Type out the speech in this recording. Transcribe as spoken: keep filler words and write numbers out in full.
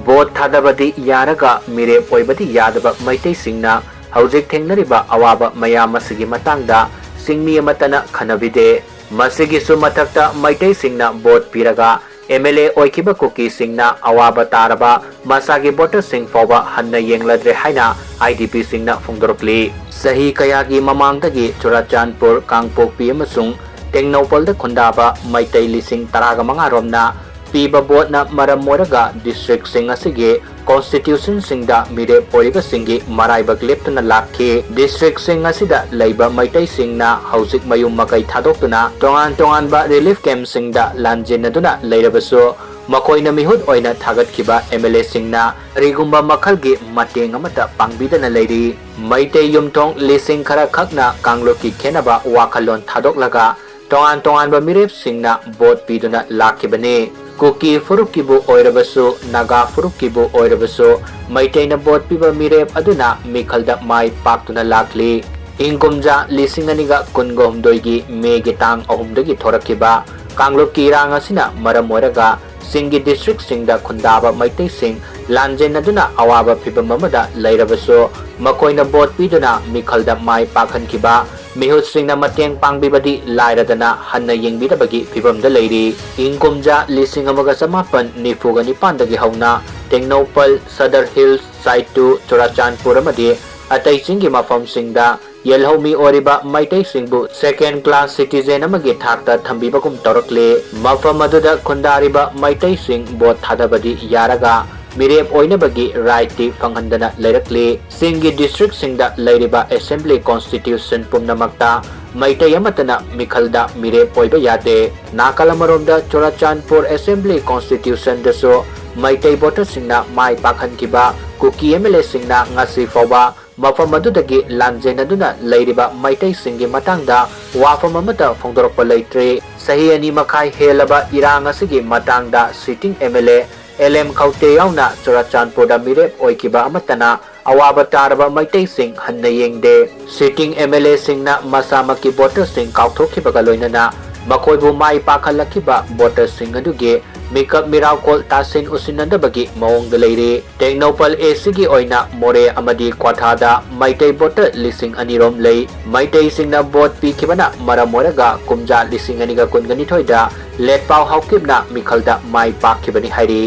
Vote ꯊꯥꯗꯕꯗꯤ ꯌꯥꯔꯒ ꯃꯤꯔꯦꯞ ꯑꯣꯏꯕꯗꯤ ꯌꯥꯗꯕ ꯃꯩꯇꯩꯁꯤꯡꯅ ꯍꯧꯖꯤꯛ ꯊꯦꯡꯅꯔꯤꯕ ꯑꯋꯥꯕ ꯃꯌꯥꯝ ꯑꯁꯤꯒꯤ ꯃꯇꯥꯡꯗ ꯆꯤꯡꯃꯤ ꯑꯃꯠꯇꯅ ꯈꯟꯅꯕꯤꯗꯦ꯫ ꯃꯁꯤꯒꯤꯁꯨ ꯃꯊꯛꯇ ꯃꯩꯇꯩꯁꯤꯡꯅ ꯚꯣꯠ ꯄꯤꯔꯒ ꯑꯦꯝ ꯑꯦꯜ ꯑꯦ ꯑꯣꯏꯈꯤꯕ ꯀꯨꯀꯤꯁꯤꯡꯅ ꯑꯋꯥꯕ ꯇꯥꯔꯕ ꯃꯁꯥꯒꯤ ꯚꯣꯇꯔꯁꯤꯡ ꯐꯥꯎꯕ ꯍꯟꯅ ꯌꯦꯡꯂꯗ꯭ꯔꯦ ꯍꯥꯏꯅ ꯑꯥꯏ ꯗꯤ ꯄꯤꯁꯤꯡꯅ ꯐꯣꯡꯗꯣꯔꯛꯂꯤ꯫ ꯆꯍꯤ ꯀꯌꯥꯒꯤ ꯃꯃꯥꯡꯗꯒꯤ ꯆꯨꯔꯥꯆꯥꯟꯄꯨꯔ, ꯀꯥꯡꯄꯣꯛꯄꯤ ꯑꯃꯁꯨꯡ ꯇꯦꯡꯅꯧꯄꯜꯗ ꯈꯨꯟꯗꯥꯕ ꯃꯩꯇꯩ ꯂꯤꯁꯤꯡ ꯇꯔꯥꯒ ꯃꯉꯥ ꯔꯣꯝꯅ ꯄꯤꯕ ꯚꯣꯠꯅ ꯃꯔꯝ ꯑꯣꯏꯔꯒ ꯗꯤꯁꯇ꯭ꯔꯤꯛꯁꯤꯡ ꯑꯁꯤꯒꯤ ꯀꯣꯟꯁꯇꯤꯇ꯭ꯌꯨꯁꯟꯁꯤꯡꯗ ꯃꯤꯔꯦꯞ ꯑꯣꯏꯔꯤꯕꯁꯤꯡꯒꯤ ꯃꯔꯥꯏꯕꯛ ꯂꯦꯞꯇꯨꯅ ꯂꯥꯛꯈꯤ꯫ ꯗꯤꯁꯇ꯭ꯔꯤꯛꯁꯤꯡ ꯑꯁꯤꯗ ꯂꯩꯕ ꯃꯩꯇꯩꯁꯤꯡꯅ ꯍꯧꯖꯤꯛ ꯃꯌꯨꯝ ꯃꯀꯩ ꯊꯥꯗꯣꯛꯇꯨꯅ ꯇꯣꯉꯥꯟ ꯇꯣꯉꯥꯟꯕ ꯔꯤꯂꯤꯐ ꯀꯦꯝꯞꯁꯤꯡꯗ ꯂꯥꯟꯖꯦꯟꯅꯗꯨꯅ ꯂꯩꯔꯕꯁꯨ, ꯃꯈꯣꯏꯅ ꯃꯤꯍꯨꯠ ꯑꯣꯏꯅ ꯊꯥꯒꯠꯈꯤꯕ ꯑꯦꯝ ꯑꯦꯜ ꯑꯦꯁꯤꯡꯅ ꯀꯔꯤꯒꯨꯝꯕ ꯃꯈꯜꯒꯤ ꯃꯇꯦꯡ ꯑꯃꯠꯇ ꯄꯥꯡꯕꯤꯗꯅ ꯂꯩꯔꯤ꯫ ꯃꯩꯇꯩ ꯌꯨꯝꯊꯣꯡ ꯂꯤꯁꯤꯡ ꯈꯔ ꯈꯛꯅ ꯀꯥꯡꯂꯨꯞꯀꯤ ꯈꯦꯟꯅꯕ ꯋꯥꯈꯜꯂꯣꯟ ꯊꯥꯗꯣꯛꯂꯒ ꯇꯣꯉꯥꯟ ꯇꯣꯉꯥꯟꯕ ꯃꯤꯔꯦꯞꯁꯤꯡꯅ ꯚꯣꯠ ꯄꯤꯗꯨꯅ ꯂꯥꯛꯈꯤꯕꯅꯤ꯫ ꯀꯨꯀꯤ ꯐꯨꯔꯨꯞꯀꯤꯕꯨ ꯑꯣꯏꯔꯕꯁꯨ, ꯅꯥꯒꯥ ꯐꯨꯔꯨꯞꯀꯤꯕꯨ ꯑꯣꯏꯔꯕꯁꯨ, ꯃꯩꯇꯩꯅ ꯚꯣꯠ ꯄꯤꯕ ꯃꯤꯔꯦꯞ ꯑꯗꯨꯅ ꯃꯤꯈꯜꯗ ꯃꯥꯏ ꯄꯥꯛꯇꯨꯅ ꯂꯥꯛꯂꯤ꯫ ꯏꯪ ꯀꯨꯝꯖꯥ ꯂꯤꯁꯤꯡ ꯑꯅꯤꯒ ꯀꯨꯟꯒ ꯍꯨꯝꯗꯣꯏꯒꯤ ꯃꯦꯒꯤ ꯇꯥꯡ ꯑꯍꯨꯝꯗꯒꯤ ꯊꯣꯔꯛꯈꯤꯕ ꯀꯥꯡꯂꯨꯞꯀꯤ ꯏꯔꯥꯡ ꯑꯁꯤꯅ ꯃꯔꯝ ꯑꯣꯏꯔꯒ ꯆꯤꯡꯒꯤ ꯗꯤꯁꯇ꯭ꯔꯤꯛꯁꯤꯡꯗ ꯈꯨꯟꯗꯥꯕ ꯃꯩꯇꯩꯁꯤꯡ ꯂꯥꯟꯖꯦꯟꯅꯗꯨꯅ ꯑꯋꯥꯕ ꯐꯤꯚꯝ ꯑꯃꯗ ꯂꯩꯔꯕꯁꯨ, ꯃꯈꯣꯏꯅ ꯚꯣꯠ ꯄꯤꯗꯨꯅ ꯃꯤꯈꯜꯗ ꯃꯥꯏ ꯄꯥꯛꯍꯟꯈꯤꯕ, ꯃꯤꯍꯨꯠꯁꯤꯡꯅ ꯃꯇꯦꯡ ꯄꯥꯡꯕꯤꯕꯗꯤ ꯂꯥꯏꯔꯗꯅ ꯍꯟꯅ ꯌꯦꯡꯕꯤꯗꯕꯒꯤ ꯐꯤꯚꯝꯗ ꯂꯩꯔꯤ꯫ ꯏꯪ ꯀꯨꯝꯖꯥ ꯂꯤꯁꯤꯡ ꯑꯃꯒ ꯆꯃꯥꯄꯟ ꯅꯤꯐꯨꯒ ꯅꯤꯄꯥꯟꯗꯒꯤ ꯍꯧꯅ ꯇꯦꯡꯅꯧꯄꯜ, ꯁꯗꯔ ꯍꯤꯜꯁ, ꯆꯥꯏꯇꯨ, ꯆꯨꯔꯥꯆꯥꯟꯄꯨꯔ ꯑꯃꯗꯤ ꯑꯇꯩ ꯆꯤꯡꯒꯤ ꯃꯐꯝꯁꯤꯡꯗ ꯌꯦꯜꯍꯧꯃꯤ ꯑꯣꯏꯔꯤꯕ ꯃꯩꯇꯩꯁꯤꯡꯕꯨ second class citizen ꯑꯃꯒꯤ ꯊꯥꯛꯇ ꯊꯝꯕꯤꯕꯒꯨꯝ ꯇꯧꯔꯛꯂꯤ꯫ ꯃꯐꯝ ꯑꯗꯨꯗ ꯈꯨꯟꯗꯥꯔꯤꯕ ꯃꯩꯇꯩꯁꯤꯡ ꯚꯣꯠ ꯊꯥꯗꯕꯗꯤ ꯌꯥꯔꯒ ꯃꯤꯔꯦꯞ ꯑꯣꯏꯅꯕꯒꯤ right ꯇꯤ ꯐꯪꯍꯟꯗꯅ ꯂꯩꯔꯛꯂꯤ꯫ ꯆꯤꯡꯒꯤ ꯗꯤꯁꯇ꯭ꯔꯤꯛꯁꯤꯡꯗ ꯂꯩꯔꯤꯕ ꯑꯦꯁꯦꯝꯕ꯭ꯂꯤ ꯀꯣꯟꯁꯇꯤꯇ꯭ꯌꯨꯁꯟ ꯄꯨꯝꯅꯃꯛꯇ ꯃꯩꯇꯩ ꯑꯃꯠꯇꯅ ꯃꯤꯈꯜꯗ ꯃꯤꯔꯦꯞ ꯑꯣꯏꯕ ꯌꯥꯗꯦ꯫ ꯅꯥꯀꯜ ꯑꯃꯔꯣꯝꯗ ꯆꯨꯔꯥꯆꯥꯟꯄꯨꯔ ꯑꯦꯁꯦꯝꯕ꯭ꯂꯤ ꯀꯣꯟꯁꯇꯤꯇ꯭ꯌꯨꯁꯟꯗꯁꯨ ꯃꯩꯇꯩ ꯚꯣꯇꯔꯁꯤꯡꯅ ꯃꯥꯏ ꯄꯥꯛꯍꯟꯈꯤꯕ ꯀꯨꯀꯤ ꯑꯦꯝ ꯑꯦꯜ ꯑꯦꯁꯤꯡꯅ ꯉꯁꯤ ꯐꯥꯎꯕ ꯃꯐꯝ ꯑꯗꯨꯗꯒꯤ ꯂꯥꯟꯖꯦꯟꯅꯗꯨꯅ ꯂꯩꯔꯤꯕ ꯃꯩꯇꯩꯁꯤꯡꯒꯤ ꯃꯇꯥꯡꯗ ꯋꯥꯐꯝ ꯑꯃꯠꯇ ꯐꯣꯡꯗꯣꯔꯛꯄ ꯂꯩꯇ꯭ꯔꯤ꯫ ꯆꯍꯤ ꯑꯅꯤ ꯃꯈꯥꯏ ꯍꯦꯜꯂꯕ ꯏꯔꯥꯡ ꯑꯁꯤꯒꯤ ꯃꯇꯥꯡꯗ sitting M L A L M ꯈꯧꯇꯦ ꯌꯥꯎꯅ ꯆꯨꯔꯥꯆꯥꯟꯄꯨꯔꯗ ꯃꯤꯔꯦꯞ ꯑꯣꯏꯈꯤꯕ ꯑꯃꯠꯇꯅ ꯑꯋꯥꯕ ꯇꯥꯔꯕ ꯃꯩꯇꯩꯁꯤꯡ ꯍꯟꯅ ꯌꯦꯡꯗꯦ꯫ Sitting M L A ꯁꯤꯡꯅ ꯃꯁꯥꯃꯛꯀꯤ ꯚꯣꯇꯔꯁꯤꯡ ꯀꯥꯎꯊꯣꯛꯈꯤꯕꯒ ꯂꯣꯏꯅꯅ ꯃꯈꯣꯏꯕꯨ ꯃꯥꯏ ꯄꯥꯛꯍꯜꯂꯛꯈꯤꯕ ꯚꯣꯇꯔꯁꯤꯡ ꯑꯗꯨꯒꯤ ꯃꯤꯀꯞ ꯃꯤꯔꯥꯎꯈꯣꯜ ꯇꯥꯁꯤꯟ ꯎꯁꯤꯟꯅꯗꯕꯒꯤ ꯃꯑꯣꯡꯗ ꯂꯩꯔꯤ꯫ ꯇꯦꯡꯅꯧꯄꯜ ꯑꯦꯁꯤꯒꯤ ꯑꯣꯏꯅ ꯃꯣꯔꯦ ꯑꯃꯗꯤ ꯀ꯭ꯋꯥꯊꯥꯗ ꯃꯩꯇꯩ ꯚꯣꯇꯔ ꯂꯤꯁꯤꯡ ꯑꯅꯤ ꯔꯣꯝ ꯂꯩ꯫ ꯃꯩꯇꯩꯁꯤꯡꯅ ꯚꯣꯠ ꯄꯤꯈꯤꯕꯅ ꯃꯔꯝ ꯑꯣꯏꯔꯒ ꯀꯨꯝꯖꯥ ꯂꯤꯁꯤꯡ ꯑꯅꯤꯒ ꯀꯨꯟꯒ ꯅꯤꯊꯣꯏꯗ ꯂꯦꯠꯄꯥꯎ ꯍꯥꯎꯀꯤꯞꯅ ꯃꯤꯈꯜꯗ ꯃꯥꯏ ꯄꯥꯛꯈꯤꯕꯅꯤ ꯍꯥꯏꯔꯤ꯫